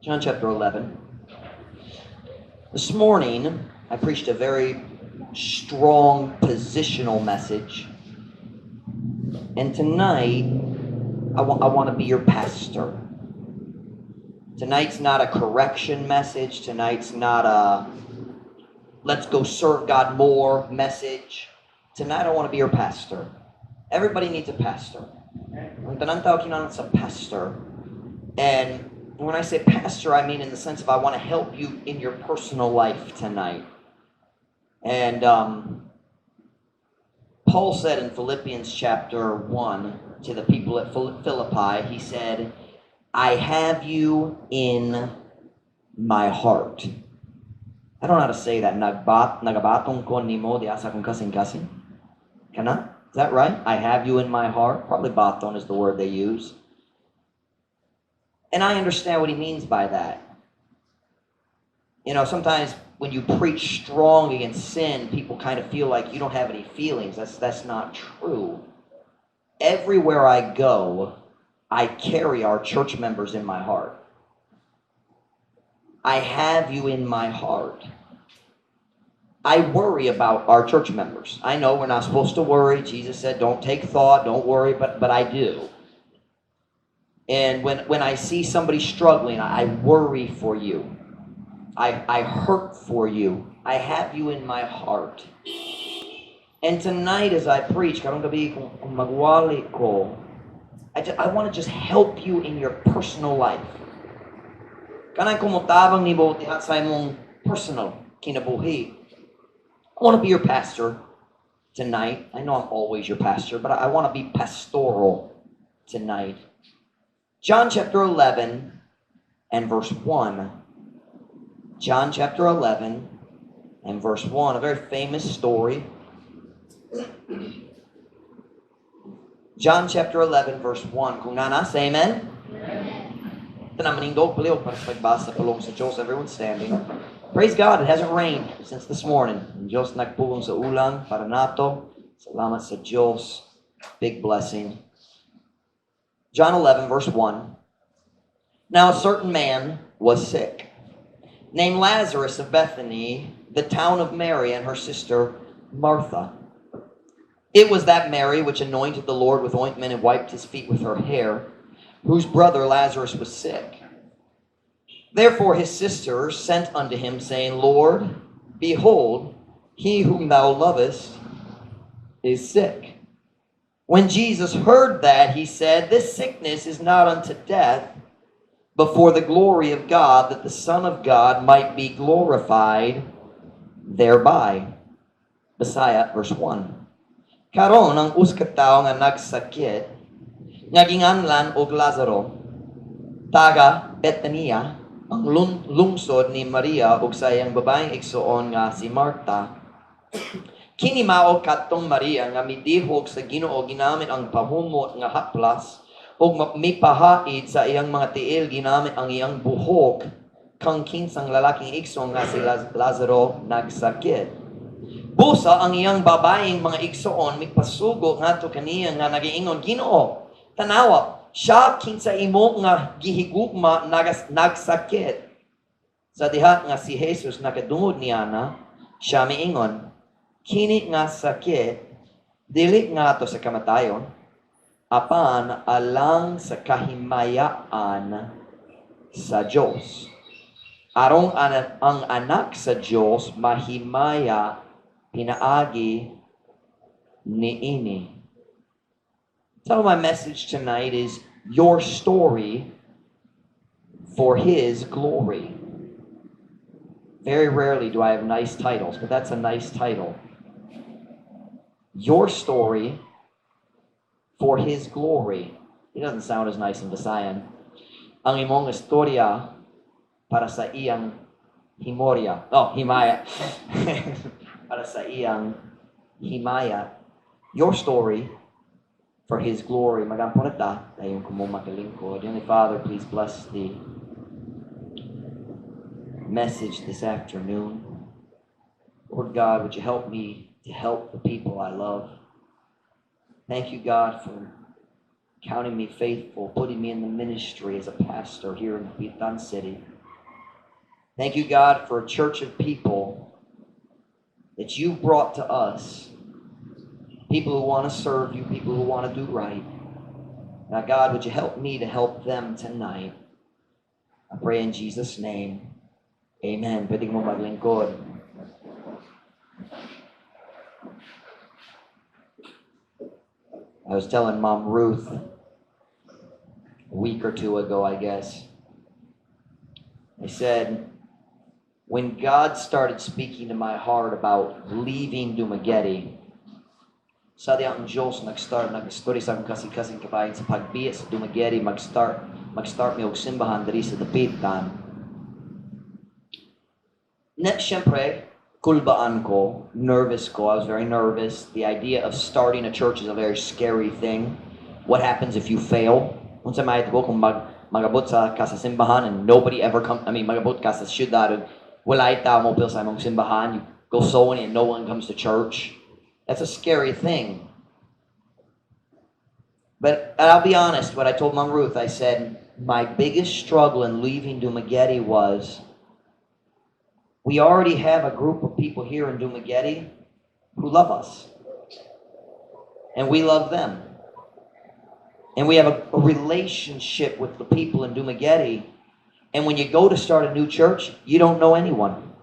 John chapter 11. This morning, I preached a very strong positional message. And tonight, I want to be your pastor. Tonight's not a correction message. Tonight's not a "let's go serve God more" message. Tonight, I want to be your pastor. Everybody needs a pastor. Ang tanan tao kinahanglan sa pastor. And when I say pastor, I mean in the sense of I want to help you in your personal life tonight. And Paul said in Philippians chapter 1 to the people at Philippi, he said, "I have you in my heart." I don't know how to say that. Nagabaton ko nimo diha sa akong kasing-kasing. Kana? Is that right? "I have you in my heart." Probably "baton" is the word they use. And I understand what he means by that. Sometimes when you preach strong against sin, people kind of feel like you don't have any feelings. That's not true. Everywhere I go, I carry our church members in my heart. I have you in my heart. I worry about our church members. I know we're not supposed to worry. Jesus said, "Don't take thought, don't worry," but I do. And when I see somebody struggling, I worry for you. I hurt for you. I have you in my heart. And tonight as I preach, karong gabii kung magwali ko, I want to just help you in your personal life. Kanang kung motabang nimo diha sa imong personal kinabuhi. I want to be your pastor tonight. I know I'm always your pastor, but I want to be pastoral tonight. John chapter 11 and verse 1. John chapter 11 and verse 1, a very famous story. John chapter 11 verse 1. Kung naa na, say amen. Tanan manindog palihog para sa pagbasa pulong sa Diyos. Everyone standing. Praise God, it hasn't rained since this morning. Ang Diyos nagpugong sa ulan para nato. Salamat sa Diyos. Big blessing. John 11 verse 1. Now a certain man was sick, named Lazarus of Bethany, the town of Mary and her sister Martha. It was that Mary which anointed the Lord with ointment and wiped his feet with her hair, whose brother Lazarus was sick. Therefore his sisters sent unto him, saying, "Lord, behold, he whom thou lovest is sick." When Jesus heard that, he said, "This sickness is not unto death, but for the glory of God, that the Son of God might be glorified thereby." Bisaya, verse 1. Karon ang usa ka tawo nga nagsakit nga ginganlan og Lazaro, taga Betania, ang lungsod ni Maria ug sa iyang babaeng igsuon nga si Marta. Kini mao katong Maria nga midihog sa Ginoo ginamit ang pahumot nga haplas ug mipahaid sa iyang mga tiil ginamit ang iyang buhok, kang kinsang lalaking igsoon nga si Lazaro nagsakit. Busa ang iyang babaeng mga igsoon mipasugo ngadto kaniya nga nagiingon, "Ginoo, tanawa, siya kinsa imo nga gihigugma nagsakit." Sa diha nga si Jesus nakadungog niana, siya miingon, "Kini nga sakit dili ngadto sa kamatayon, apan alang sa kahimayaan sa Dios, aron ang anak sa Dios mahimaya pinaagi niini." So my message tonight is "Your Story for His Glory." Very rarely do I have nice titles, but that's a nice title. "Your Story for His Glory." It doesn't sound as nice in Visayan. Ang imong istorya para sa iyang himorya. Oh, himaya. Para sa iyang himaya. "Your Story for His Glory." Magampo na ta, dayon kamo makalingkod. Heavenly Father, please bless the message this afternoon. Lord God, would you help me to help the people I love? Thank you, God, for counting me faithful, putting me in the ministry as a pastor here in Dapitan City. Thank you, God, for a church of people that you've brought to us. People who want to serve you, people who want to do right. Now, God, would you help me to help them tonight? I pray in Jesus' name. Amen. Pwede mo maglingkod. I was telling Mom Ruth a week or two ago, I guess. I said, when God started speaking to my heart about leaving Dumaguete, sa di ang Diyos nag-start, nag-story sa akong kasing-kasing kabahin sa pagbiya sa Dumaguete, mag-start mi og simbahan diri sa Dapitan. Ne, syempre, kulbaan ko, nervous ko. I was very nervous. The idea of starting a church is a very scary thing. What happens if you fail? Unsa may kung magabot sa ka sa simbahan and nobody ever come, I mean, magabot ka sa syudad and walay tao mo sa imong simbahan, you go sowing and no one comes to church. That's a scary thing. But and I'll be honest, what I told Mom Ruth, I said, my biggest struggle in leaving Dumaguete was we already have a group of people here in Dumaguete who love us. And we love them. And we have a relationship with the people in Dumaguete. And when you go to start a new church, you don't know anyone.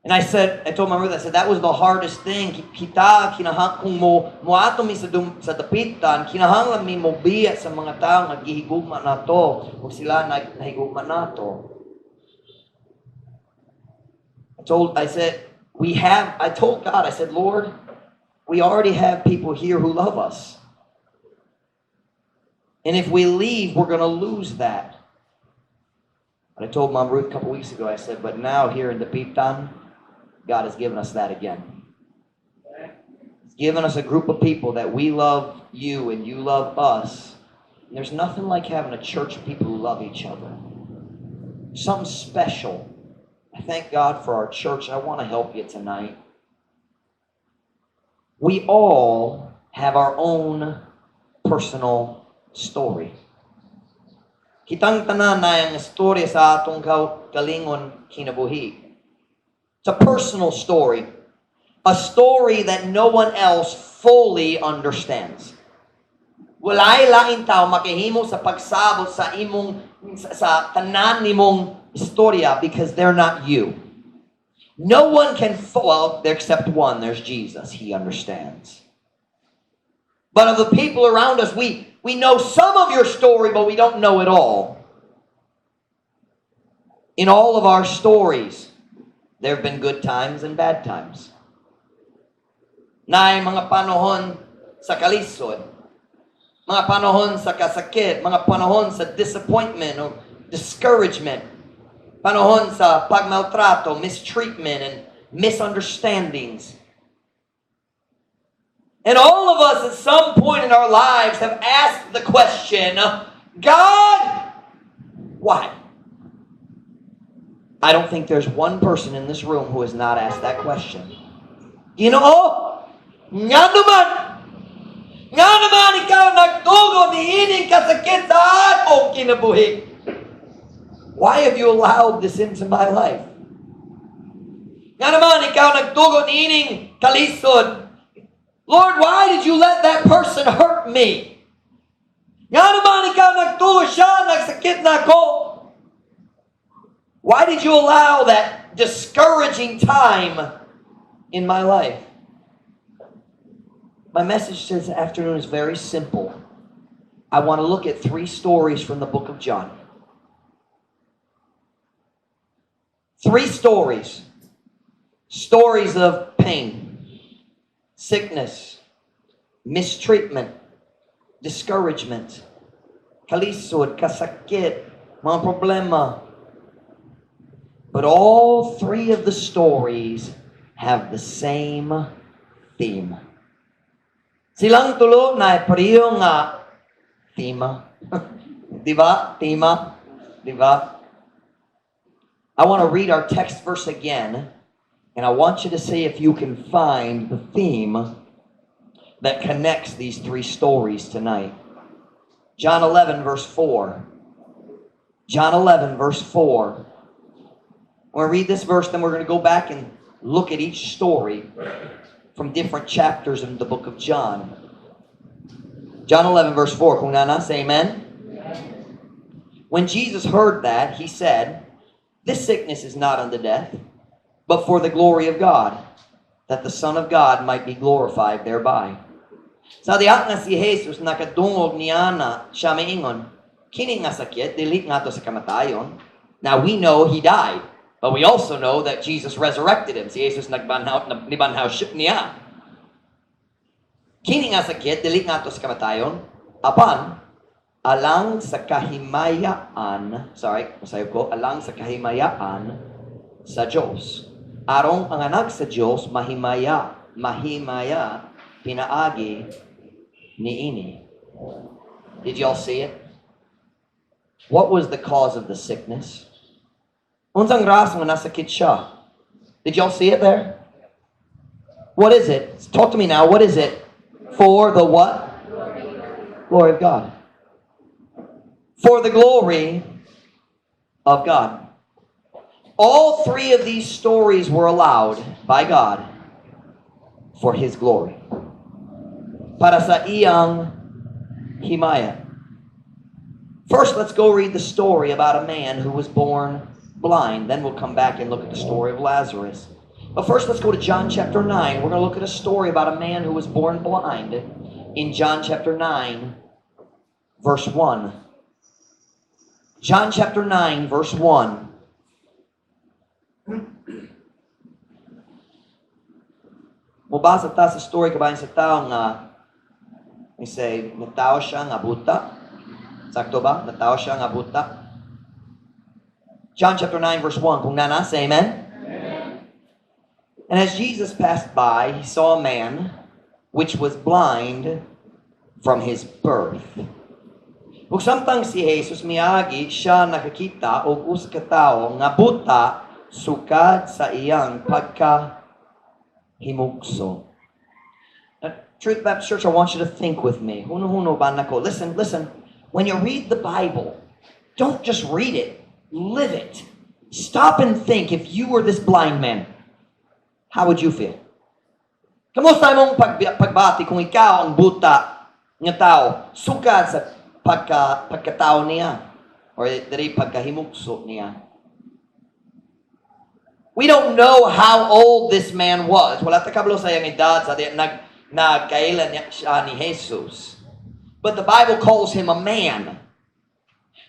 And I told my mother, I said, that was the hardest thing. Kita, kinahang, kung mo, moadto mi sa Dapitan, kinahanglan mi mo biya sa mga tao nga gihigugma nato, kung sila nahigugma nato. I said, I told God, I said, "Lord, we already have people here who love us. And if we leave, we're going to lose that." But I told Mom Ruth a couple weeks ago, I said, "But now here in Dapitan, God has given us that again. He's given us a group of people that we love you and you love us. And there's nothing like having a church of people who love each other. Something special. I thank God for our church. I want to help you tonight. We all have our own personal story. Kitang tanan naay istorya sa atong kaugalingon kinabuhi. It's a personal story. A story that no one else fully understands. Walay laing tao makahimo sa pagsabot sa imong sa tanan nimong istorya because they're not you. No one can, well, except one, there's Jesus. He understands. But of the people around us, we know some of your story, but we don't know it all. In all of our stories, there have been good times and bad times. Naay mga panahon sa kalisod, mga panahon sa kasakit, mga panahon sa disappointment or discouragement, panahon sa pagmaltrato, mistreatment, and misunderstandings. And all of us at some point in our lives have asked the question, "God, why?" I don't think there's one person in this room who has not asked that question. "Ginoo, ngano man? Ngano man ikaw nagtugot niining kasakit sa akong kinabuhi? Why have you allowed this into my life? Ngano man ikaw nagtugot niining kalisod? Lord, why did you let that person hurt me? Ngano man ikaw nagtugot siya, nagsakit nako? Why did you allow that discouraging time in my life?" My message this afternoon is very simple. I want to look at three stories from the book of John. Three stories. Stories of pain, sickness, mistreatment, discouragement, kalisod, kasakit, mga problema. But all three of the stories have the same theme. Silang tulo na pareho nga tema. Di ba? Tema. Di ba? I want to read our text verse again, and I want you to see if you can find the theme that connects these three stories tonight. John 11, verse 4. John 11, verse 4. When we read this verse, then we're going to go back and look at each story from different chapters in the book of John. John 11, verse 4. Kung naa na, say amen. When Jesus heard that, he said, "This sickness is not unto death, but for the glory of God, that the Son of God might be glorified thereby." Sa diha nga si Jesus nakadungog niana, siya miingon, "Kini nga sakit dili ngadto sa kamatayon." Now we know he died, but we also know that Jesus resurrected him. Si Jesus nagbanhaw, nibanhaw niya. "Kini nga sakit dili ngadto sa kamatayon, apan alang sa kahimayaan," sorry, masayo ko, "alang sa kahimayaan sa Diyos. Aron ang anak sa Diyos mahimaya pinaagi niini." Did y'all see it? What was the cause of the sickness? Unsang rason nga nasakit siya? Did y'all see it there? What is it? Talk to me now. What is it? For the what? Glory of God. For the glory of God. All three of these stories were allowed by God for His glory. Para sa iyang himaya. First, let's go read the story about a man who was born blind. Then we'll come back and look at the story of Lazarus. But first, let's go to John chapter 9. We're going to look at a story about a man who was born blind in John chapter 9, verse 1. John chapter 9, verse 1. Mubasa ta sa story kabahin sa tao nga we say, natawo siya nga buta. Sakto ba? Natawo siya nga buta. John chapter 9 verse 1. Kung naa na, say amen. And as Jesus passed by, he saw a man which was blind from his birth. Ug samtang si Jesus miagi, siya nakakita og usa ka tawo nga buta sukad sa iyang pagka himugso. Now, Truth Baptist Church, I want you to think with me. Huno-huno ba nako? Listen, listen. When you read the Bible, don't just read it, live it. Stop and think, if you were this blind man, how would you feel? Kamusta imong pagbati kung ikaw ang buta nga tao, sukad sa pagkatao niya or diri pagkahimugso niya? We don't know how old this man was. Wala ta kabalo sa iyang edad sa di nagkailan niya siya ni Jesus. But the Bible calls him a man.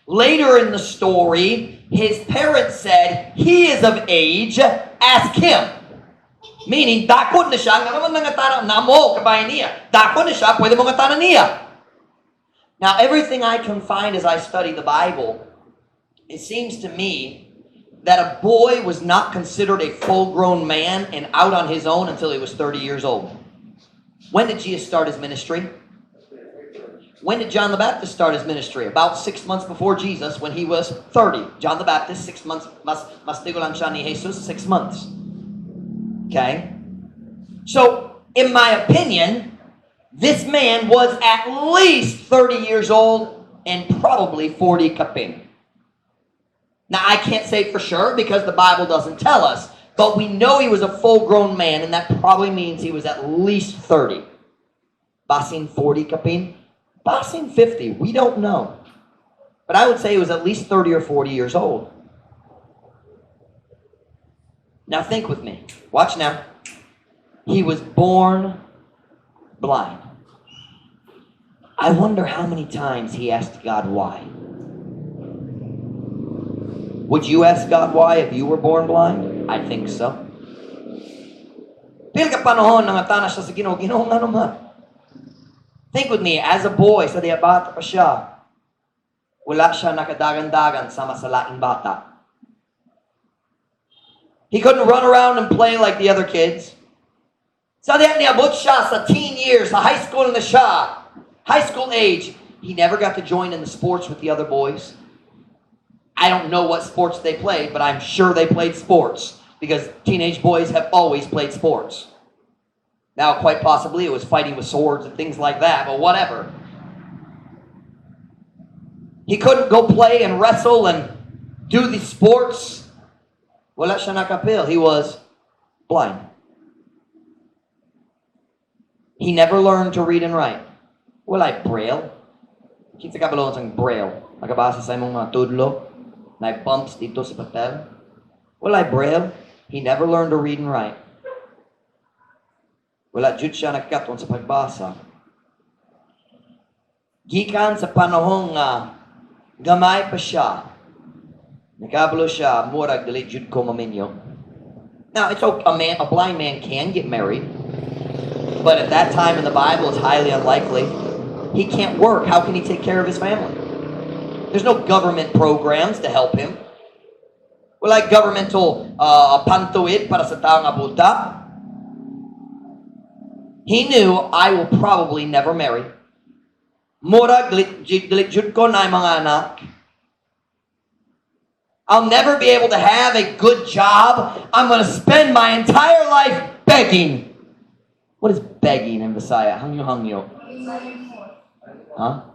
Later in the story, his parents said, "He is of age, ask him." Meaning, dako na siya, nga naman nangatana, namo, kabahin niya. Dako na siya, pwede mo ngatana niya. Now, everything I can find as I study the Bible, it seems to me that a boy was not considered a full-grown man and out on his own until he was 30 years old. When did Jesus start his ministry? When did John the Baptist start his ministry? About 6 months before Jesus, when he was 30. John the Baptist, 6 months, mas tigulang siya ni Jesus, 6 months. Okay? So, in my opinion, this man was at least 30 years old and probably 40 kapin. Now, I can't say for sure because the Bible doesn't tell us, but we know he was a full grown man, and that probably means he was at least 30. Basin 40 kapin, basin 50. We don't know. But I would say he was at least 30 or 40 years old. Now, think with me. Watch now. He was born blind. I wonder how many times he asked God why. Would you ask God why if you were born blind? I think so. Pila ka panahon nangatana siya sa Ginoo, "Ginoo, ngano man?" Think with me, as a boy, sa diha bata pa siya, wala siya nakadagan-dagan sama sa laing bata. He couldn't run around and play like the other kids. Sa diha niabot siya sa teen years, sa high school na siya, high school age, he never got to join in the sports with the other boys. I don't know what sports they played, but I'm sure they played sports because teenage boys have always played sports. Now, quite possibly it was fighting with swords and things like that, but whatever. He He couldn't go play and wrestle and do the sports. Wala siya nakaapil. He was blind. He never learned to read and write. Wala braille. Kinsa kabalo sa braille? Makabasa sa imong mga tudlo. Na bumps didto sa papel. Wala braille. He never learned to read and write. Wala jud siya nakakat-on sa pagbasa. Gikan sa panahon nga gamay pa siya, nakabalo siya, murag dili jud ko maminyo. Now, it's okay, a blind man can get married, but at that time in the Bible, it's highly unlikely. He can't work. How can he take care of his family? There's no government programs to help him. Wala governmental pantuwid para sa taong buta. He knew, "I will probably never marry. Murag, dili jud ko na mga anak. I'll never be able to have a good job. I'm going to spend my entire life begging." What is begging in Bisaya? Hangyo hangyo. Huh?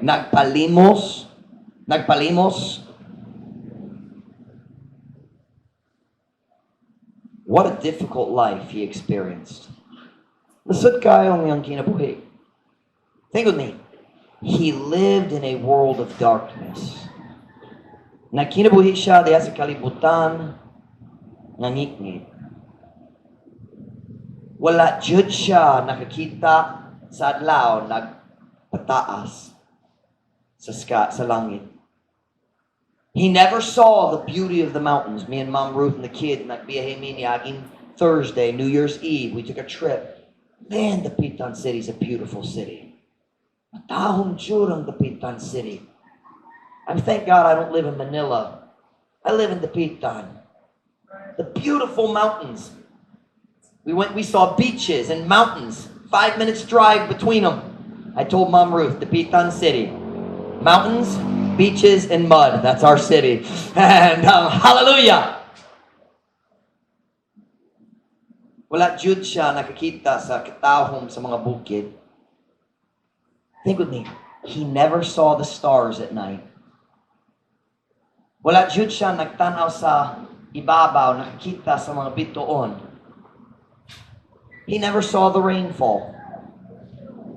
Nagpalimos. Nagpalimos. What a difficult life he experienced. Lisod kaayo ang iyang kinabuhi. Think with me. He lived in a world of darkness. Nagkinabuhi siya diha sa kalibutan nga ngitngit. Wala jud siya nakakita sa adlaw nagpataas sa langit. He never saw the beauty of the mountains. Me and Mom Ruth and the kids, nagbiyahe mi niaging Thursday, New Year's Eve, we took a trip. Man, Dapitan City is a beautiful city. Matahom jud ang Dapitan City. I thank God I don't live in Manila. I live in Dapitan. The beautiful mountains. We went, we saw beaches and mountains. 5 minutes drive between them. I told Mom Ruth, "Dapitan City. Mountains, beaches, and mud. That's our city." And hallelujah! Wala jud siya nakakita sa katahom sa mga bukid. Think with me. He never saw the stars at night. Wala jud siya nagtanaw sa ibabaw, nakakita sa mga bituon. He never saw the rainfall.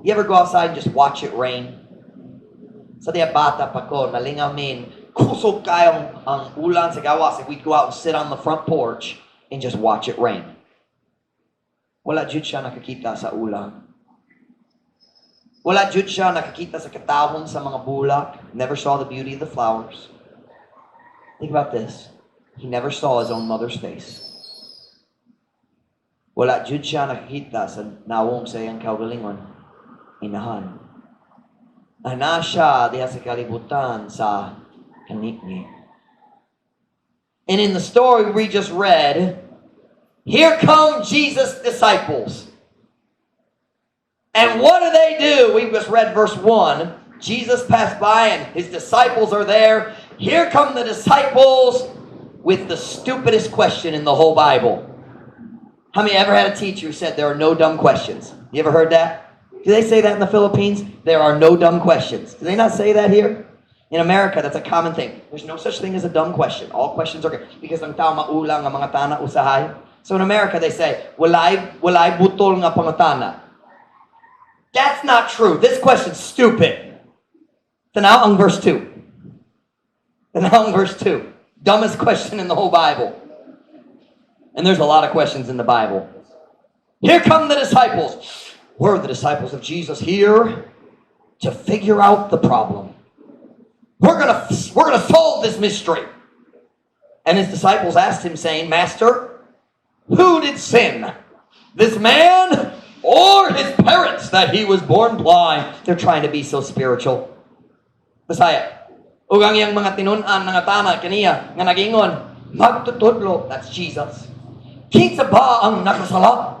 You ever go outside and just watch it rain? Sa diya bata pa ko, nalingaw min, kusog kaayong ang ulan sa gawas. We'd go out and sit on the front porch and just watch it rain. Wala jud siya nakakita sa ulan. Wala jud siya nakakita sa katahom sa mga bulak. Never saw the beauty of the flowers. Think about this. He never saw his own mother's face. Wala jud siya nakakita sa nawong sa iyang kaugalingon. Inahan. Ana siya diha sa kalibutan sa kanikni. And in the story we just read, here come Jesus' disciples. And what do they do? We just read verse 1. Jesus passed by and his disciples are there. Here come the disciples with the stupidest question in the whole Bible. How many ever had a teacher who said there are no dumb questions? You ever heard that? Do they say that in the Philippines? There are no dumb questions. Do they not say that here? In America, that's a common thing. There's no such thing as a dumb question. All questions are good. Because ang tao maulang ang mangutana usahay. So in America, they say, "Walay butol nga pangutana." That's not true. This question's stupid. Tanaw ang verse 2. Tanaw ang verse 2. Dumbest question in the whole Bible. And there's a lot of questions in the Bible. Here come the disciples. We're the disciples of Jesus here to figure out the problem. We're gonna solve this mystery. And his disciples asked him, saying, "Master, who did sin? This man or his parents, that he was born blind?" They're trying to be so spiritual. Bisaya. Ug ang iyang mga tinun-an nangutana kaniya nga nagingon, "Magtutudlo," that's Jesus. "Kinsa ba ang nakasala?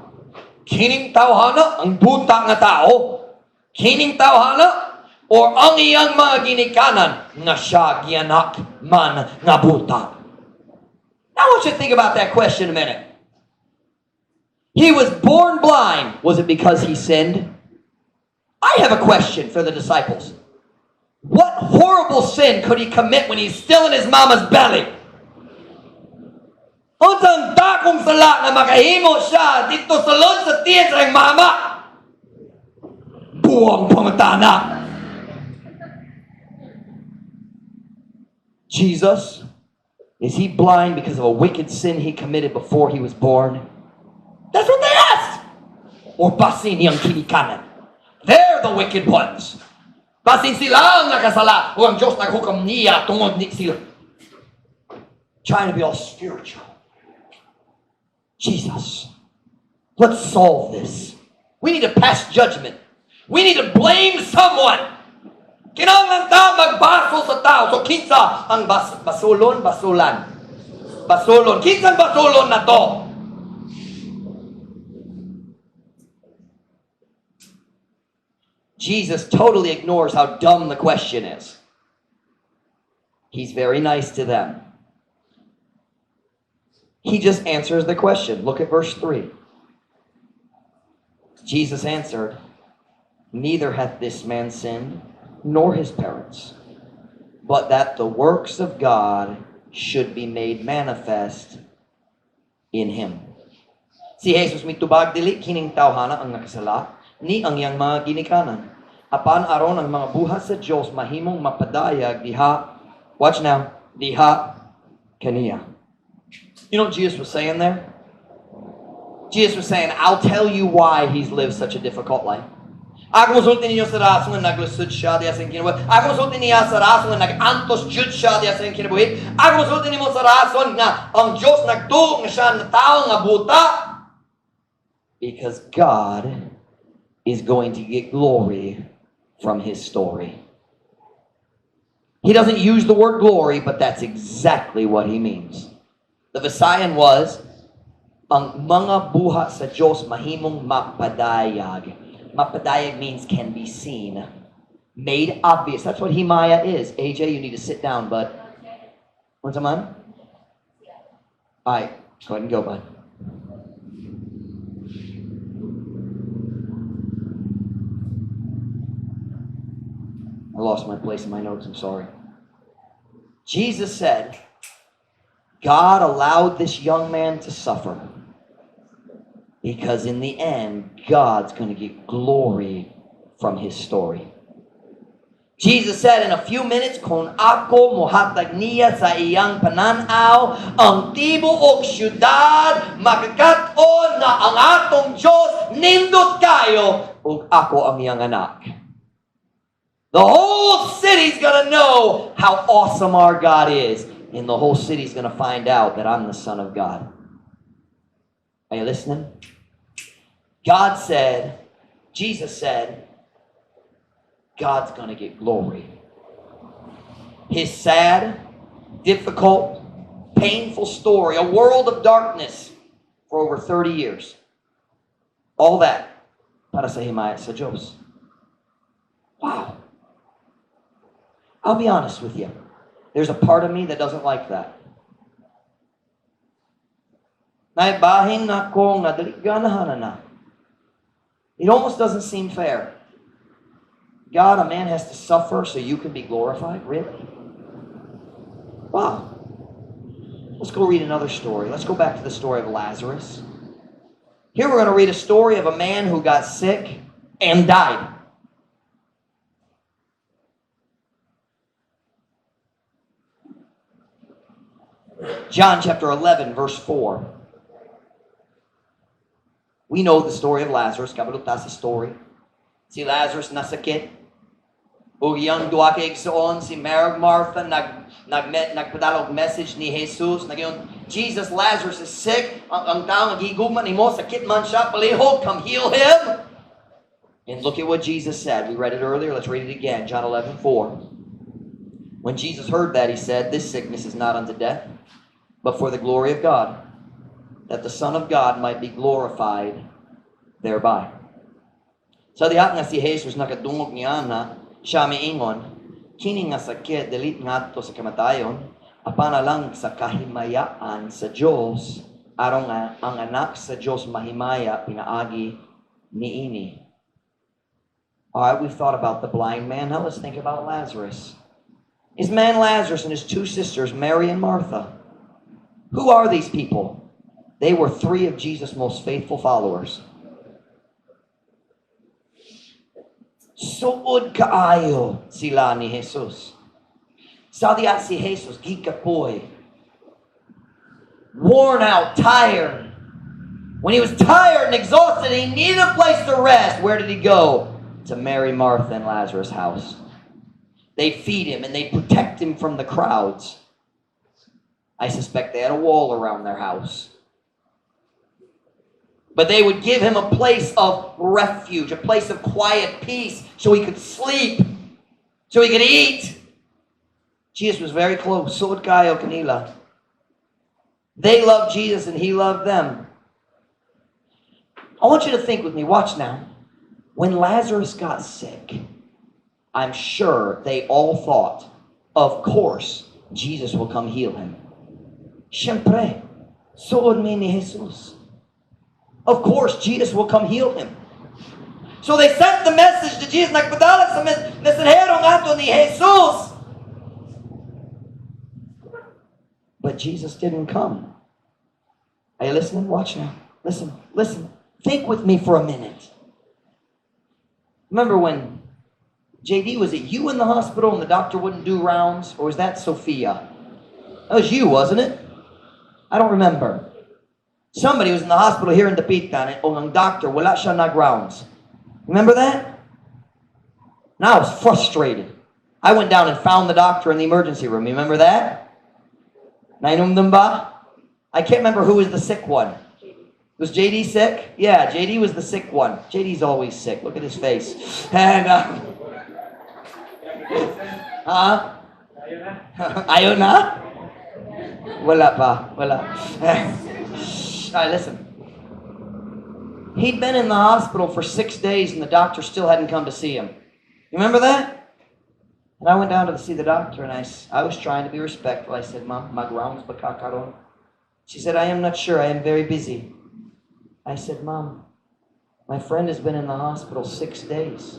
Kining tawhana, ang buta nga tao? Kining tawhana or ang iyang mga ginikanan nga siya gianak man nga buta?" Now I want you to think about that question a minute. He was born blind. Was it because he sinned? I have a question for the disciples. What horrible sin could he commit when he's still in his mama's belly? Unsang dakong sala nga makahimo siya didto sa sulod sa tiyan sa iyang mama? Buang pangutana. Jesus, is he blind because of a wicked sin he committed before he was born? That's what they asked. Or basin iyang ginikanan? They're the wicked ones. Basin sila ang nakasala o ang Diyos naghukom niya tungod ni sila. Trying to be all spiritual. Jesus, let's solve this. We need to pass judgment. We need to blame someone. Kinahanglan ta magbasol sa tao. So kinsa ang basulon, basulan. Basulon. Kinsa ang basulon nato? Jesus totally ignores how dumb the question is. He's very nice to them. He just answers the question. Look at verse 3. Jesus answered, "Neither hath this man sinned, nor his parents, but that the works of God should be made manifest in him." Si Jesus mitubag, "Dili kining tawhana ang nakasala, ni ang iyang mga ginikanan. Apan aron ang mga buhat sa Dios mahimong mapadayag diha," watch now, "diha kaniya." You know what Jesus was saying there? Jesus was saying, "I'll tell you why he's lived such a difficult life. Ako mosulti ninyo sa rason nga naglusod siya diha sa iyang kinabuhi. Ako mosulti niya sa rason nga nag-antos jud siya diha sa iyang kinabuhi. Ako mosulti nimo sa rason nga ang Diyos nagtuo nga siya na tao nga buta. Because God is going to get glory from his story." He doesn't use the word glory, but that's exactly what he means. The Visayan was, ang mga buhat sa Diyos mahimong mapadayag. Mapadayag means can be seen. Made obvious. That's what himaya is. AJ, you need to sit down, bud. Unsa man? All right, go ahead and go, bud. I lost my place in my notes, I'm sorry. Jesus said, God allowed this young man to suffer because in the end, God's going to get glory from his story. Jesus said, "In a few minutes, kung ako mohatag niya sa iyang pananaw, ang tibuok syudad makakat-on na ang atong Diyos nindot kayo ug ako ang iyang anak." The whole city's gonna know how awesome our God is. And the whole city's gonna find out that I'm the Son of God. Are you listening? God said, Jesus said, God's gonna get glory. His sad, difficult, painful story, a world of darkness for over 30 years. All that para sa himaya sa Diyos. Wow. I'll be honest with you. There's a part of me that doesn't like that. Naibahin ako nga dili ganahan na. It almost doesn't seem fair. God, a man has to suffer so you can be glorified? Really? Wow. Let's go read another story. Let's go back to the story of Lazarus. Here we're going to read a story of a man who got sick and died. John chapter 11, verse 4. We know the story of Lazarus. Kabalo ta sa story. Si Lazarus nasakit. Ug iyang duha ka igsoon, si Mary, Martha, nagpadala og message ni Jesus. Nag-ingon, "Jesus, Lazarus is sick. Ang tao nga gigugma nimo, sakit man siya. Palihog, come heal him." And look at what Jesus said. We read it earlier. Let's read it again. John 11:4. When Jesus heard that, he said, "This sickness is not unto death, but for the glory of God, that the Son of God might be glorified thereby." Sa diha nga si Jesus nakadungog niana, siya miingon, "Kini nga sakit dili ngadto sa kamatayon, apan alang sa kahimayaan sa Dios, aron nga ang anak sa Dios mahimaya pinaagi niini. All right, we've thought about the blind man. Now let's think about Lazarus. His man Lazarus and his two sisters, Mary and Martha. Who are these people? They were three of Jesus' most faithful followers. Suod kaayo sila ni Jesus. Sa diha si Jesus, gikapoy. Worn out, tired. When he was tired and exhausted, he needed a place to rest. Where did he go? To Mary, Martha, and Lazarus' house. They'd feed him and they'd protect him from the crowds. I suspect they had a wall around their house. But they would give him a place of refuge, a place of quiet peace, so he could sleep, so he could eat. Jesus was very close. Suod kaayo kanila. They loved Jesus and he loved them. I want you to think with me. Watch now. When Lazarus got sick, I'm sure they all thought, "Of course, Jesus will come heal him. Siyempre, suod mi ni Jesus. Of course, Jesus will come heal him." So they sent the message to Jesus. Nagpadala sa mensahero ngadto ni Jesus. But Jesus didn't come. Are you listening? Watch now. Listen, listen. Think with me for a minute. Remember when JD, was it you in the hospital and the doctor wouldn't do rounds? Or was that Sophia? That was you, wasn't it? I don't remember. Somebody was in the hospital here in Dapitan, and ang doctor, wala siya nag-rounds. Remember that? Now I was frustrated. I went down and found the doctor in the emergency room. You remember that? Nahinumdum ba? I can't remember who was the sick one. Was JD sick? Yeah, JD was the sick one. JD's always sick. Look at his face. And, huh? Ayaw na? Wala pa. Wala. All right, listen. He'd been in the hospital for 6 days and the doctor still hadn't come to see him. You remember that? And I went down to see the doctor and I was trying to be respectful. I said, "Ma'am, mag-rounds ba ka karon?" She said, "I am not sure. I am very busy." I said, "Ma'am, my friend has been in the hospital 6 days.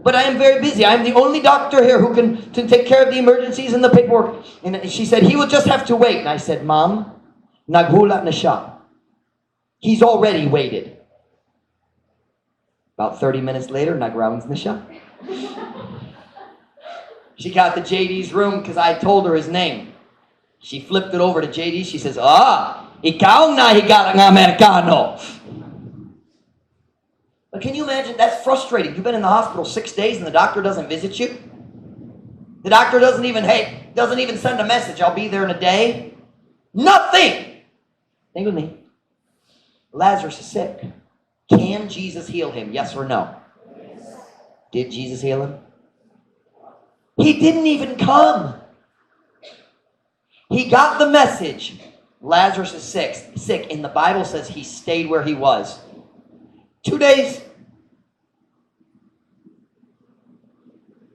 But I am very busy. I am the only doctor here who can to take care of the emergencies and the paperwork." And she said, "He will just have to wait." And I said, "Ma'am, naghula na siya. He's already waited." About 30 minutes later, nag-rounds na siya. She got to JD's room because I told her his name. She flipped it over to JD. She says, "Ah, ikaw na higala nga Amerikano." But can you imagine? That's frustrating. You've been in the hospital 6 days and the doctor doesn't visit you. The doctor doesn't even, hey, doesn't even send a message, "I'll be there in a day." Nothing. Think with me. Lazarus is sick. Can Jesus heal him? Yes or no? Yes. Did Jesus heal him? He didn't even come. He got the message. Lazarus is sick, and the Bible says he stayed where he was. 2 days.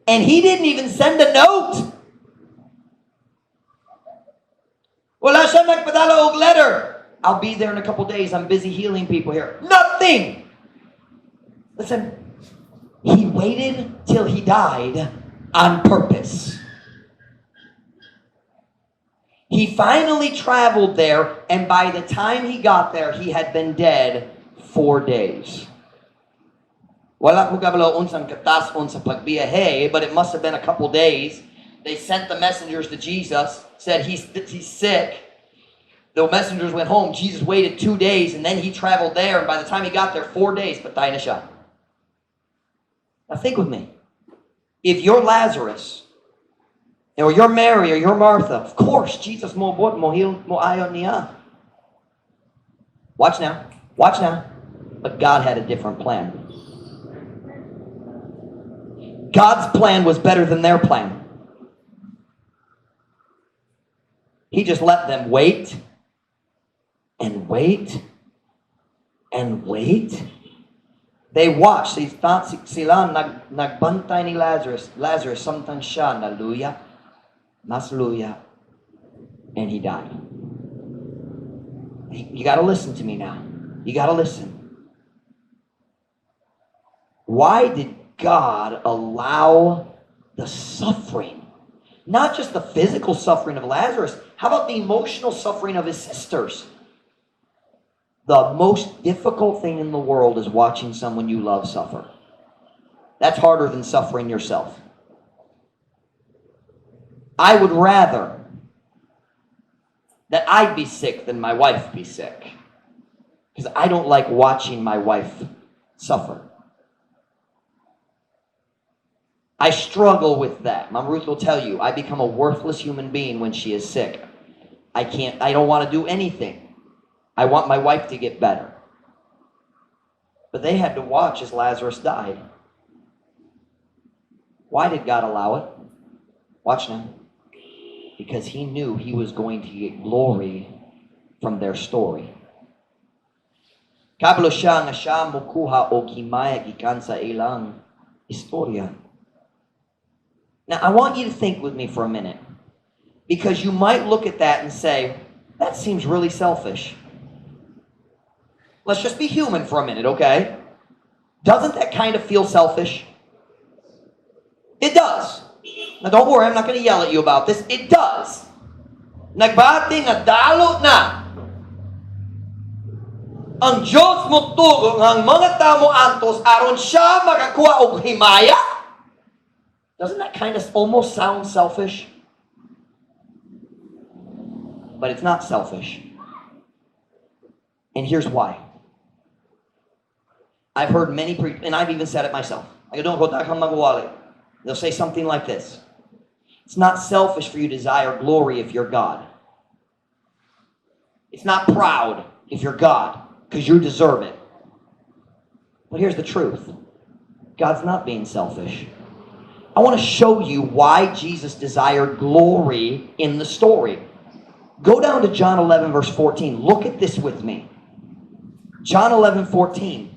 And he didn't even send a note. Wala siya nagpadala og letter. "I'll be there in a couple days. I'm busy healing people here." Nothing. Listen, he waited till he died on purpose. He finally traveled there, and by the time he got there, he had been dead 4 days. Wala ko kabalo unsang katas-on sa pagbiyahe, but it must have been a couple days. They sent the messengers to Jesus, said he's sick. The messengers went home. Jesus waited 2 days, and then he traveled there, and by the time he got there, 4 days, patay na siya. Now think with me. If you're Lazarus, or you're Mary, or you're Martha, of course, Jesus mo buot, mo heal, mo ayo niya. Watch now. Watch now. But God had a different plan. God's plan was better than their plan. He just let them wait and wait and wait. They watched. Sila nagbantay ni Lazarus. Lazarus, samtang siya naluya, mas luya, and he died. You got to listen to me now. You got to listen. Why did did God allow the suffering? Not just the physical suffering of Lazarus, how about the emotional suffering of his sisters? The most difficult thing in the world is watching someone you love suffer. That's harder than suffering yourself. I would rather that I'd be sick than my wife be sick, because I don't like watching my wife suffer. I struggle with that. Mom Ruth will tell you, I become a worthless human being when she is sick. I can't, I don't want to do anything. I want my wife to get better. But they had to watch as Lazarus died. Why did God allow it? Watch now. Because he knew he was going to get glory from their story. Kabalo siya nga siya mukuha og himaya gikan sa ilang istorya. Now, I want you to think with me for a minute, because you might look at that and say, "That seems really selfish." Let's just be human for a minute, okay? Doesn't that kind of feel selfish? It does. Now, don't worry, I'm not going to yell at you about this. It does. Nagbati nga dalo na. Ang Diyos motugo nga ang mga tao moantos aron siya makakuha og himaya? Doesn't that kind of almost sound selfish? But it's not selfish. And here's why. I've heard many, and I've even said it myself. I don't go. They'll say something like this: "It's not selfish for you to desire glory if you're God. It's not proud if you're God, because you deserve it." But here's the truth: God's not being selfish. I want to show you why Jesus desired glory in the story. Go down to John 11, verse 14. Look at this with me. John 11, 14.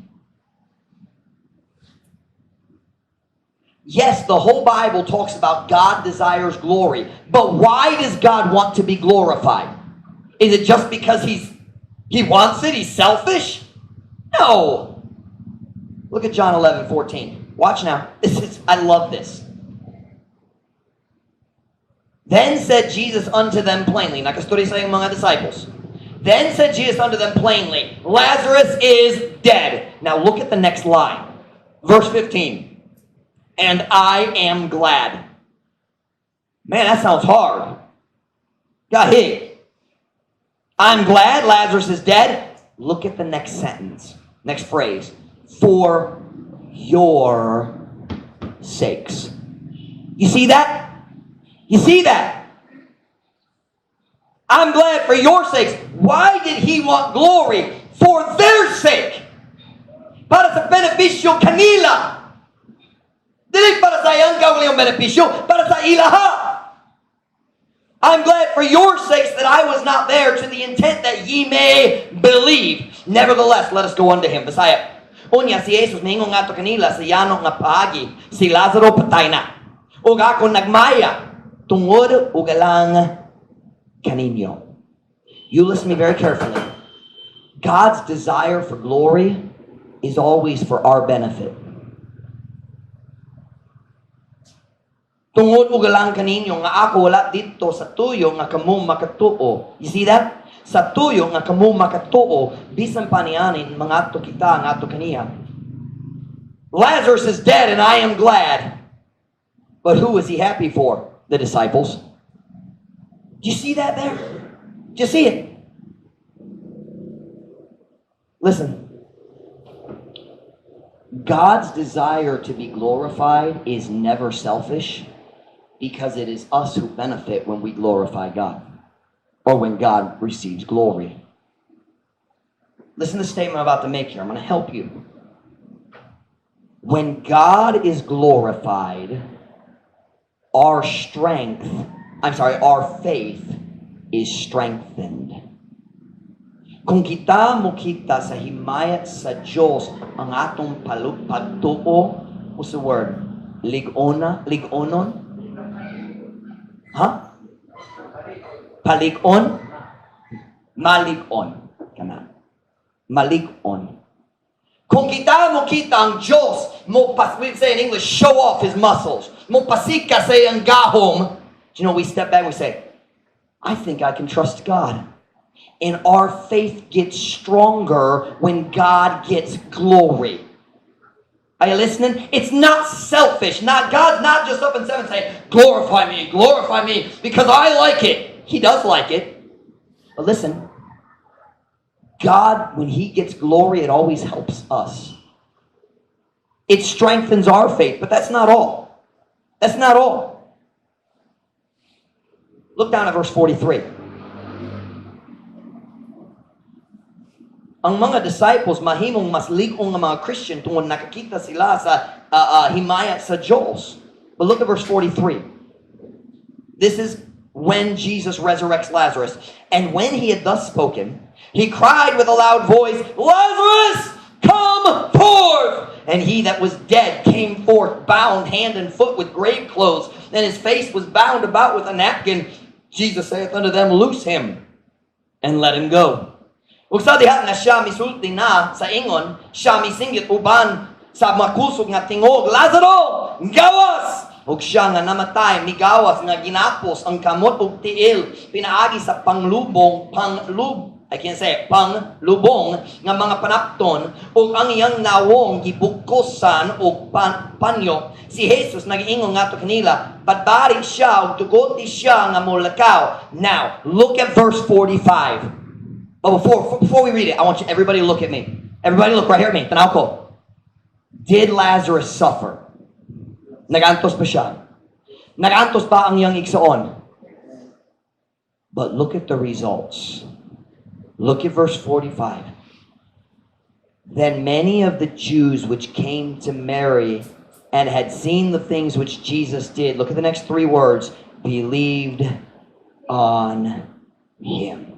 Yes, the whole Bible talks about God desires glory. But why does God want to be glorified? Is it just because he wants it? He's selfish? No. Look at John 11, 14. Watch now. I love this. Then said Jesus unto them plainly. Nakastorya sa iyang mga disciples. Then said Jesus unto them plainly, "Lazarus is dead." Now look at the next line. Verse 15. "And I am glad." Man, that sounds hard. Got hit. I'm glad Lazarus is dead. Look at the next sentence, next phrase. "For your sakes." You see that? You see that? I'm glad for your sakes. Why did he want glory? For their sake. Para sa benepisyo kanila. Dili para sa iyang kaugalingong benepisyo, para sa ilaha. "I'm glad for your sakes that I was not there, to the intent that ye may believe. Nevertheless, let us go unto him." Bisaya. Unya si Jesus miingon ngadto kanila sa yano nga paagi, "Si Lazaro patay na. Ug ako nagmaya tungod ug alang kaninyo." You listen to me very carefully. God's desire for glory is always for our benefit. Tungod ug alang kaninyo nga ako wala didto sa tuyo nga kamo makatuo. You see that? Sa tuyo nga kamo makatuo, bisan pa niani mangadto kita ngadto kaniya. Lazarus is dead and I am glad. But who is he happy for? The disciples. Do you see that there? Do you see it? Listen. God's desire to be glorified is never selfish, because it is us who benefit when we glorify God or when God receives glory. Listen to the statement I'm about to make here. I'm going to help you. When God is glorified, our strength, I'm sorry, our faith is strengthened. Kung kita mokita sa himaya sa Diyos ang atong pagtuo, what's the word? Ligona? Ligonon? Ha? Palig-on? Malig-on. Kana. Malig-on. Kung kita mokita ang Diyos Mo pas, we say in English, show off his muscles. Mo pasika sa iyang gahom. Do you know, we step back and we say, "I think I can trust God." And our faith gets stronger when God gets glory. Are you listening? It's not selfish. Not God's not just up in heaven saying, glorify me, because I like it." He does like it. But listen, God, when He gets glory, it always helps us. It strengthens our faith, but that's not all. That's not all. Look down at verse 43. Ang mga disciples mahimong mas lig-on nga mga Christian tungod nakakita sila sa himaya sa Diyos. But look at verse 43. This is when Jesus resurrects Lazarus. "And when he had thus spoken, he cried with a loud voice, 'Lazarus, come forth!' And he that was dead came forth, bound hand and foot with grave clothes, and his face was bound about with a napkin. Jesus saith unto them, 'Loose him and let him go.'" Ug sa diha nga siya misulti na sa ingon, siya misinggit uban sa makusog nga tingog, "Lazaro, gawas!" Ug siya nga namatay migawas nga ginapos ang kamot ug tiil pinaagi sa panglubong panglub I can't say it, panglubong nga mga panapton ug ang iyang nawong gibugkosan og panyo. Si Jesus nag-ingon ngadto kanila, "Badbari siya ug tugoti siya nga molakaw." Now, look at verse 45. But before we read it, I want you everybody to look at me. Everybody look right here at me. Tanaw ko. Did Lazarus suffer? Nagantos ba siya? Nagantos ba ang iyang igsoon? But look at the results. Look at verse 45. "Then many of the Jews which came to Mary and had seen the things which Jesus did," look at the next three words, "believed on him."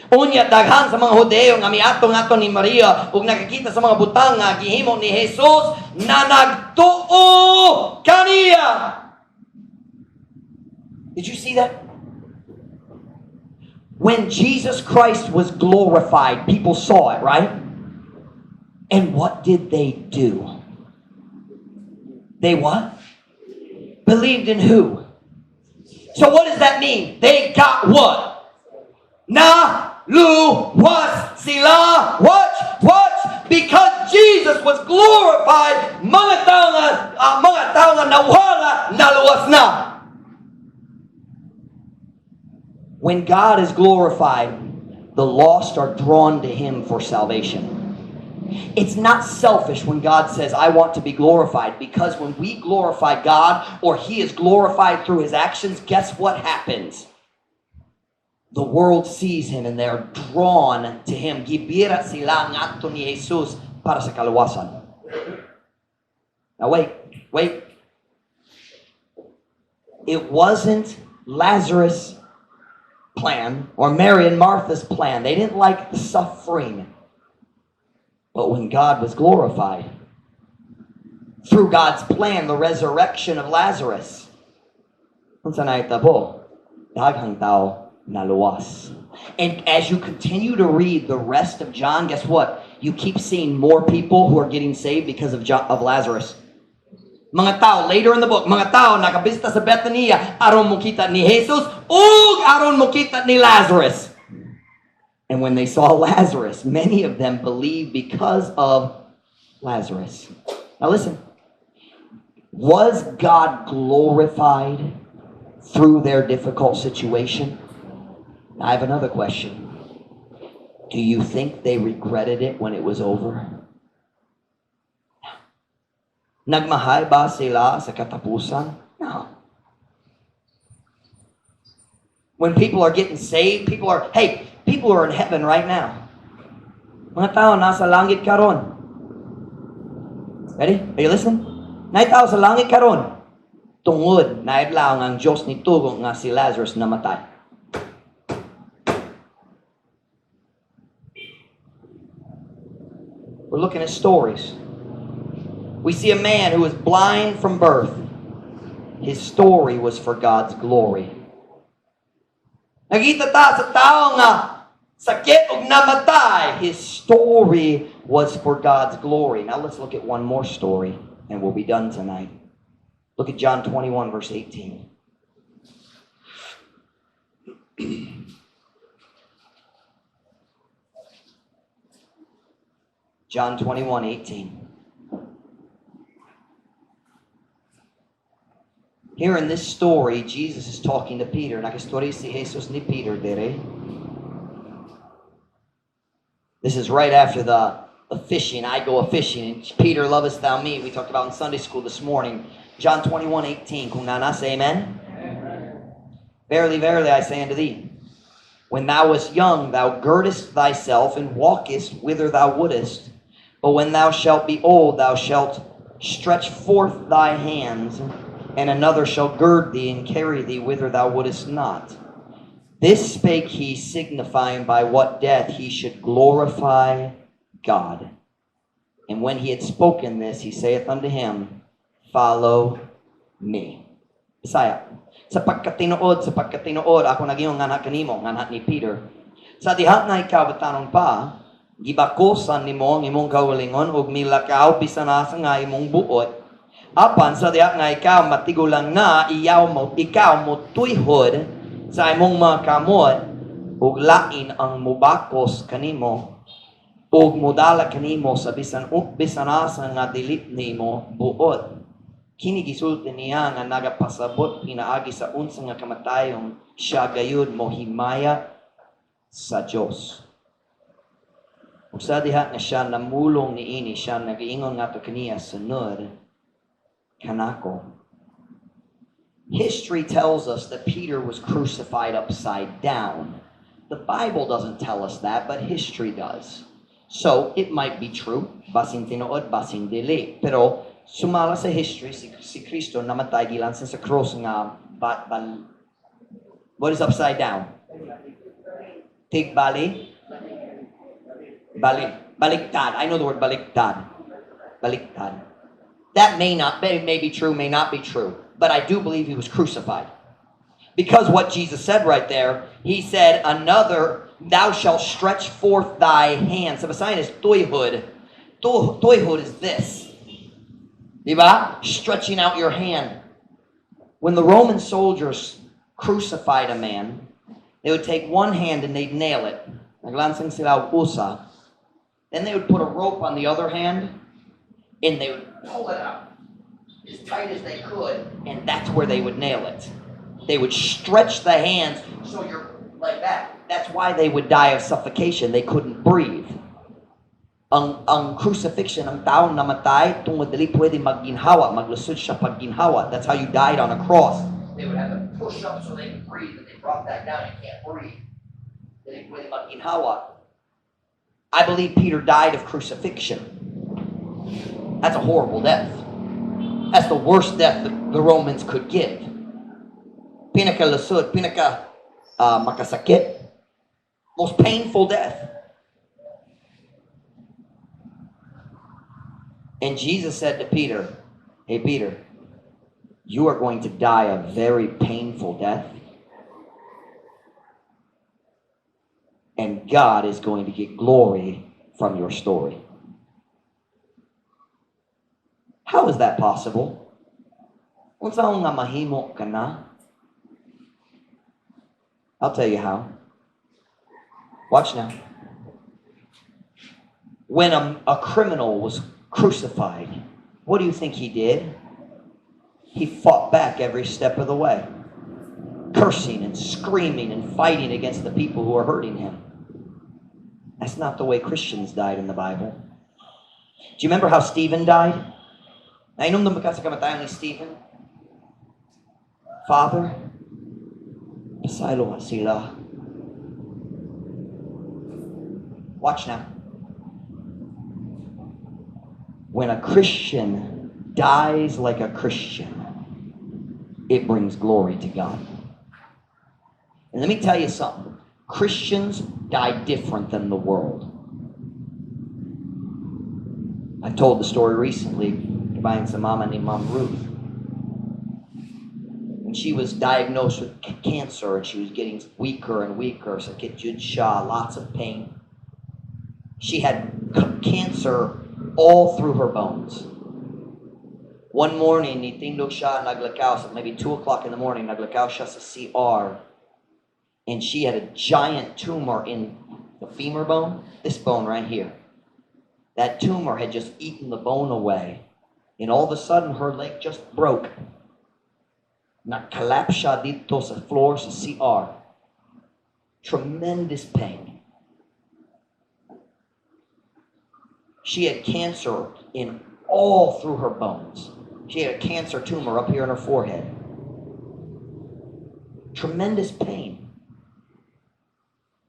Unya daghan sa mga Hudeo nga miadto ngadto ni Maria ug nakakita sa mga butang nga gihimo ni Jesus na nagtuo kaniya. Did you see that? When Jesus Christ was glorified, people saw it, right? And what did they do? They what? Believed in who? So what does that mean? They got what? Na lu was sila. Watch, watch. Because Jesus was glorified, mga tao nga nawala, naluwas na. When God is glorified, the lost are drawn to Him for salvation. It's not selfish when God says, "I want to be glorified," because when we glorify God or He is glorified through His actions, guess what happens? The world sees Him and they're drawn to Him. Gibira sila ngadto ni Jesus para sa kaluwasan. Now wait, wait. It wasn't Lazarus' plan or Mary and Martha's plan. They didn't like the suffering. But when God was glorified, through God's plan, the resurrection of Lazarus, unsa nahitabo? Daghang tao naluwas. And as you continue to read the rest of John, guess what? You keep seeing more people who are getting saved because of Lazarus. Mga tao, later in the book, mga tao nakabisita sa Bethania aron mokita ni Jesus ug aron mokita ni Lazarus. And when they saw Lazarus, many of them believed because of Lazarus. Now listen. Was God glorified through their difficult situation? I have another question. Do you think they regretted it when it was over? Nagmahay ba sila sa katapusan? No. When people are getting saved, people are, hey, people are in heaven right now. Mga tao nasa langit karon. Ready? Are you listening? Naay tao sa langit karon. Tungod naidlaw nga ang Diyos nitugot nga si Lazarus namatay. We're looking at stories. We see a man who was blind from birth. His story was for God's glory. Nakita ta sa tao nga Sakit ug namatay. His story was for God's glory. Now let's look at one more story and we'll be done tonight. Look at John 21 verse 18. John 21:18. Here in this story, Jesus is talking to Peter. Nag-istorya si Jesus ni Peter diri. This is right after the fishing. I go a fishing. And Peter, lovest thou me? We talked about in Sunday school this morning. John 21:18. Kung naa na, say amen. Amen. Verily, verily, I say unto thee, when thou wast young, thou girdest thyself and walkest whither thou wouldest. But when thou shalt be old, thou shalt stretch forth thy hands, and another shall gird thee and carry thee whither thou wouldest not. This spake he, signifying by what death he should glorify God. And when he had spoken this, he saith unto him, Follow me. Bisaya. Sa pagkatinuod, ako nag-ingon nganha kanimo, nganha ni Peter. Sa diha nga ikaw batanon pa, gibakosan nimo ang imong kaugalingon ug milakaw bisan asa nga imong buot. Apan sa diha nga ikaw matigulang na, iyaw mo, ikaw mo tuyhod sa imong mga kamot ug lain ang mubakos kanimo ug modala kanimo sa bisan asa nga dili nimo buot. Kini gisulti niya nga nagapasabot pinaagi sa unsa nga kamatayon siya gayud mohimaya sa Dios. Ug sa diha nga siya namulong niini, siya nagaingon ngadto kaniya, sunod kanako. History tells us that Peter was crucified upside down. The Bible doesn't tell us that, but history does. So, it might be true, basin tinuod, basin dili. Pero, sumala sa history, si Kristo namatay gilansan sa cross nga, what is upside down? Tigbali? Balik, baliktad. I know the word baliktad. Baliktad. That may not, may be true, may not be true. But I do believe he was crucified. Because what Jesus said right there, he said, another, thou shalt stretch forth thy hand. Sa Bisaya is tuyhod. Tuyhod is this. Diba? Stretching out your hand. When the Roman soldiers crucified a man, they would take one hand and they'd nail it. Naglansang sila og usa. Then they would put a rope on the other hand and they would pull it up as tight as they could, and that's where they would nail it. They would stretch the hands so you're like that. That's why they would die of suffocation. They couldn't breathe. Ang crucifixion, ang tao namatay tungod dili pwede magginhawa, maglusod siya pagginhawa. That's how you died on a cross. They would have to push up so they could breathe, and they drop back down and can't breathe. Dili pwede magginhawa. I believe Peter died of crucifixion. That's a horrible death. That's the worst death that the Romans could give. Pinakalusod, pinaka makasakit, most painful death. And Jesus said to Peter, hey Peter, you are going to die a very painful death. And God is going to get glory from your story. How is that possible? Unsa nga mahimo ka na? I'll tell you how. Watch now. When a criminal was crucified, what do you think he did? He fought back every step of the way, cursing and screaming and fighting against the people who are hurting him. That's not the way Christians died in the Bible. Do you remember how Stephen died? Nahinumdum ba ka sa kamatayan ni Stephen? Father, pasayloa sila. Watch now. When a Christian dies like a Christian, it brings glory to God. And let me tell you something. Christians die different than the world. I told the story recently, kabayan sa mama ni Mom Ruth. When she was diagnosed with cancer and she was getting weaker and weaker, sakit jud siya, lots of pain. She had cancer all through her bones. One morning, nitindog siya, naglakaw, so maybe 2 o'clock in the morning, naglakaw siya sa CR, and she had a giant tumor in the femur bone, this bone right here. That tumor had just eaten the bone away, and all of a sudden, her leg just broke. Nag-collapse siya didto sa floor sa CR. Tremendous pain. She had cancer in all through her bones. She had a cancer tumor up here in her forehead. Tremendous pain.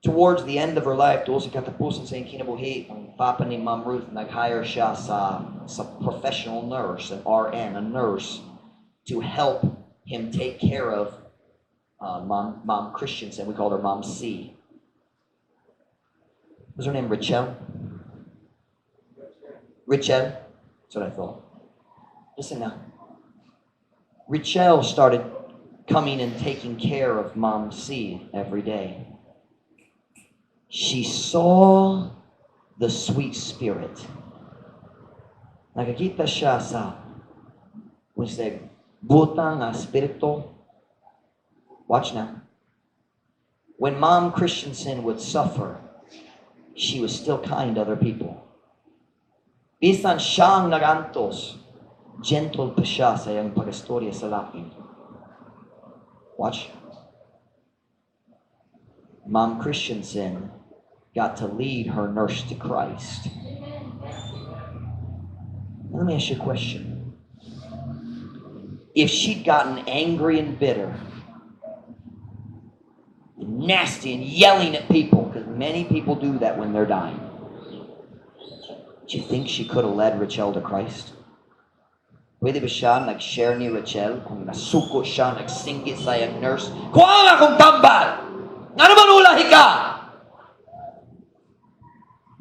Towards the end of her life, duol sa katapusan sa iyang kinabuhi, ang papa ni Ma'am Ruth nag-hire siya sa professional nurse, an RN, a nurse, to help him take care of Mom Christensen. We called her Mom C. Was her name Richelle? Richelle? That's what I thought. Listen now. Richelle started coming and taking care of Mom C every day. She saw the sweet spirit. Nakakita siya sa kung sa butang nga espiritu. Watch now. When Mom Christensen would suffer, she was still kind to other people. Bisan siyang nagantos, gentle pa siya sa iyang pag-istorya sa lain. Watch. Mom Christensen got to lead her nurse to Christ. Let me ask you a question. If she'd gotten angry and bitter, and nasty and yelling at people, because many people do that when they're dying, do you think she could have led Rachel to Christ? Pwede ba siya nag-share ni Rachel kung nasuko siya, nagsinggit sa iyang nurse, "Kuha nga akong tambal! Ngano man ulahi ka?"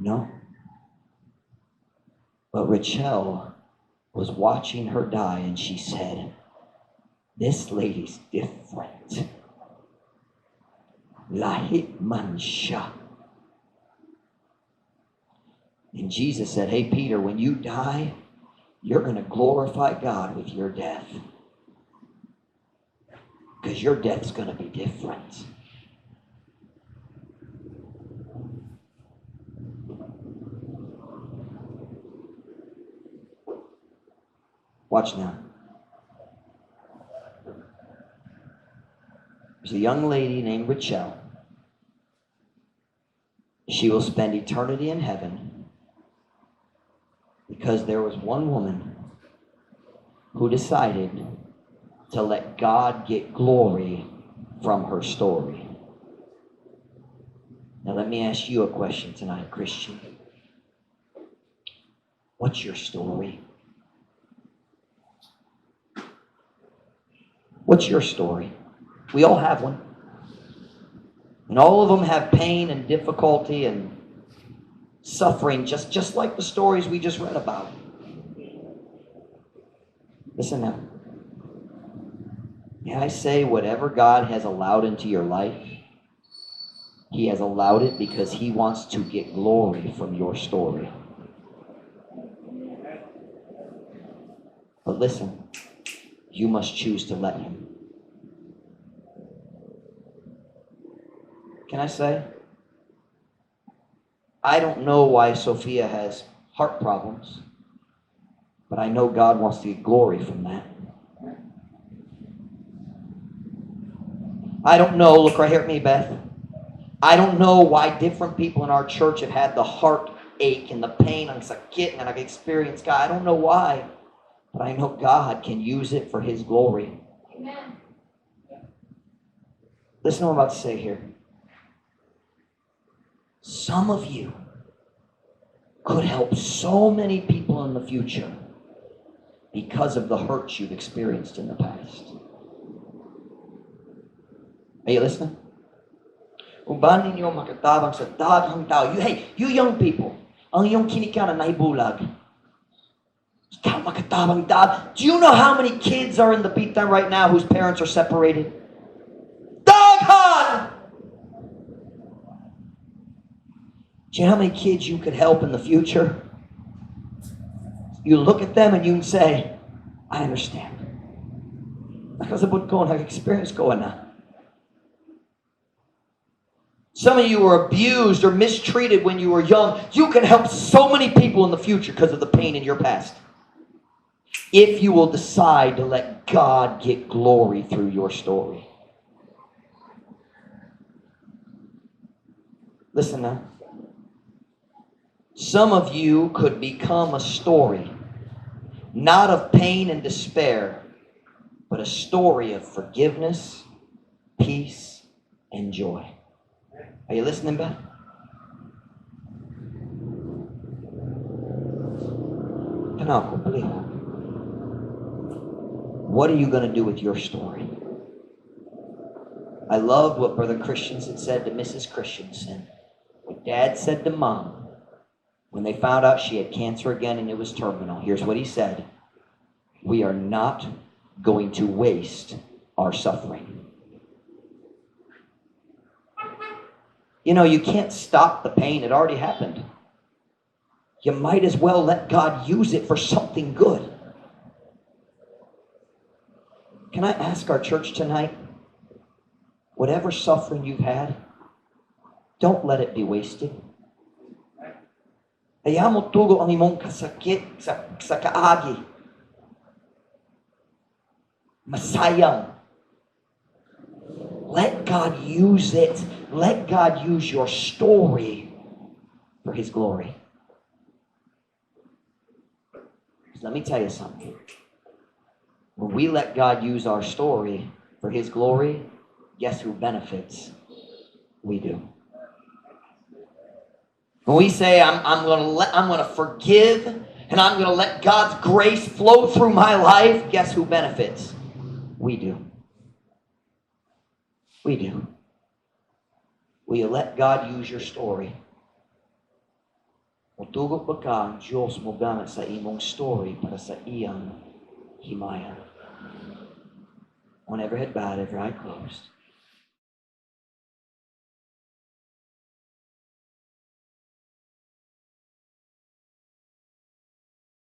No. But Rachel was watching her die and she said, "This lady's different. Lahi man siya." And Jesus said, "Hey, Peter, when you die, you're going to glorify God with your death. Because your death's going to be different." Watch now. There's a young lady named Rachel. She will spend eternity in heaven because there was one woman who decided to let God get glory from her story. Now, let me ask you a question tonight, Christian. What's your story? What's your story? We all have one. And all of them have pain and difficulty and suffering, just like the stories we just read about. Listen now. May I say, whatever God has allowed into your life, He has allowed it because He wants to get glory from your story. But listen, you must choose to let Him. Can I say? I don't know why Sophia has heart problems, but I know God wants to get glory from that. I don't know, look right here at me, Beth. I don't know why different people in our church have had the heart ache and the pain ang sakit nga nag-experience ka. I don't know why, but I know God can use it for His glory. Amen. Listen to what I'm about to say here. Some of you could help so many people in the future because of the hurts you've experienced in the past. Are you listening? Uban ninyo makatabang sa daghang tao. You, hey, you young people, ang iyong kinikanan nahibulag. Ikaw makatabang, Dad. Do you know how many kids are in Dapitan right now whose parents are separated? Daghan! Do you know how many kids you could help in the future? You look at them and you can say, "I understand. Nakasabot ko, nag-experience ko na." Some of you were abused or mistreated when you were young. You can help so many people in the future because of the pain in your past, if you will decide to let God get glory through your story. Listen now. Some of you could become a story, not of pain and despair, but a story of forgiveness, peace, and joy. Are you listening, Beth? Tanaw ko, palihog. What are you going to do with your story? I loved what Brother Christensen said to Mrs. Christensen, what Dad said to Mom when they found out she had cancer again and it was terminal. Here's what he said: "We are not going to waste our suffering." You can't stop the pain. It already happened. You might as well let God use it for something good. Can I ask our church tonight, whatever suffering you've had, don't let it be wasted. Ayaw motugo ang imong kasakit sa kaagi. Masayang. Let God use it. Let God use your story for His glory. Let me tell you something. When we let God use our story for His glory, guess who benefits? We do. When we say, I'm going to forgive and I'm going to let God's grace flow through my life, guess who benefits? We do. We do. Will you let God use your story? Mutugot ba ka ang Diyos mogamit sa imong story para sa iyang himaya? On every head bowed, every eye closed.